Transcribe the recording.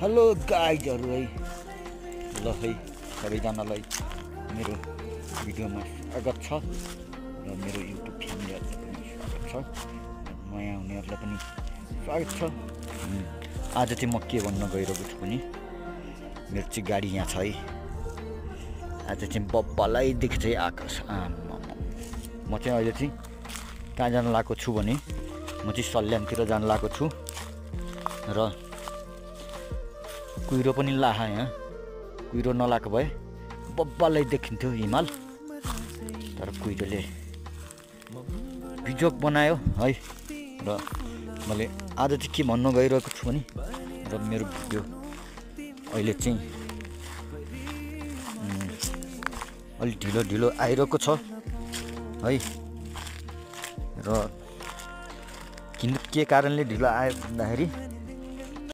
Hello गाइजहरु है ल है सबैजनालाई मेरो भिडियोमा स्वागत छ र मेरो युट्युब फ्यामिलीहरुलाई पनि स्वागत छ नयाँ हुनेहरुलाई पनि स्वागत छ। आज चाहिँ म के भन्न गइरहेको छु भने मेरो चाहिँ गाडी यहाँ छ है। आज चाहिँ बब्बलाई देख्छ आकाश म चाहिँ अहिले चाहिँ कहाँ जान लागेको छु भने म चाहिँ सल्यानतिर जान लागेको छु र कुहिरो पनि लाहा यहाँ कुहिरो नलाएको भए बब्बालाई देखिन्थ्यो हिमाल तर कुहिरोले बिजोग बनायो है। र मैले आज चाहिँ के भन्न गइरहेको छु भने र मेरो भिडियो अहिले चाहिँ अलि ढिलो ढिलो आइरहेको छ है। र किन के कारणले ढिलो आयो भन्दाखेरि